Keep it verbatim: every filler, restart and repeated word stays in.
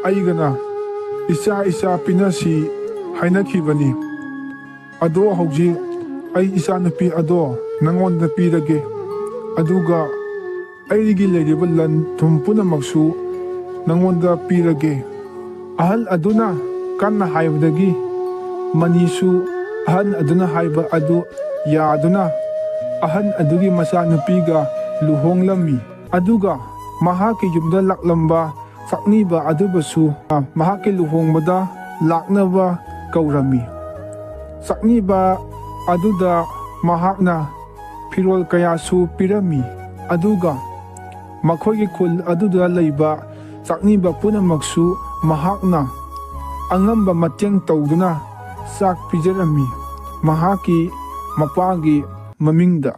ꯑꯩꯒꯅ ꯏꯆꯥ ꯏꯆꯥ ꯄꯤꯅꯁꯤ ꯍꯥꯏꯅꯈꯤꯕꯅꯤ꯫ ꯑꯗꯣ ꯍꯧꯖꯤꯛ ꯑꯩ ꯏꯆꯥꯅꯨꯄꯤ ꯑꯗꯣ ꯅꯪꯉꯣꯟꯗ ꯄꯤꯔꯒꯦ, ꯑꯗꯨꯒ ꯑꯩꯒꯤ ꯂꯩꯔꯤꯕ ꯂꯟ ꯊꯨꯝ ꯄꯨꯝꯅꯃꯛꯁꯨ ꯅꯪꯉꯣꯟꯗ ꯄꯤꯔꯒꯦ꯫ ꯑꯍꯜ ꯑꯗꯨꯅ ꯀꯟꯅ ꯍꯥꯏꯕꯗꯒꯤ ꯃꯅꯤꯁꯨ ꯑꯍꯜ ꯑꯗꯨꯅ ꯍꯥꯏꯕ ꯑꯗꯨ ꯌꯥꯗꯨꯅ ꯑꯍꯜ ꯑꯗꯨꯒꯤ ꯃꯆꯥꯅꯨꯄꯤꯒ ꯂꯨꯍꯣꯡꯂꯝꯃꯤ꯫ ꯑꯗꯨꯒ ꯃꯍꯥꯛꯀꯤ ꯌꯨꯝꯗ ꯂꯥꯛꯂꯝꯕ ꯆꯥꯛꯅꯤꯕ ꯑꯗꯨꯕꯨꯁꯨ ꯃꯍꯥꯛꯀꯤ ꯂꯨꯍꯣꯡꯕꯗ ꯂꯥꯛꯅꯕ ꯀꯧꯔꯝꯃꯤ꯫ ꯆꯥꯛꯅꯤꯕ ꯑꯗꯨꯗ ꯃꯍꯥꯛꯅ ꯐꯤꯔꯣꯜ ꯀꯌꯥꯁꯨ ꯄꯤꯔꯝꯃꯤ, ꯑꯗꯨꯒ ꯃꯈꯣꯏꯒꯤ ꯈꯨꯜ ꯑꯗꯨꯗ ꯂꯩꯕ ꯆꯥꯛꯅꯤꯕ ꯄꯨꯝꯅꯃꯛꯁꯨ ꯃꯍꯥꯛꯅ ꯑꯉꯝꯕ ꯃꯇꯦꯡ ꯇꯧꯗꯨꯅ ꯆꯥꯛ ꯄꯤꯖꯔꯝꯃꯤ, ꯃꯍꯥꯛꯀꯤ ꯃꯄꯥꯒꯤ ꯃꯃꯤꯡꯗ꯫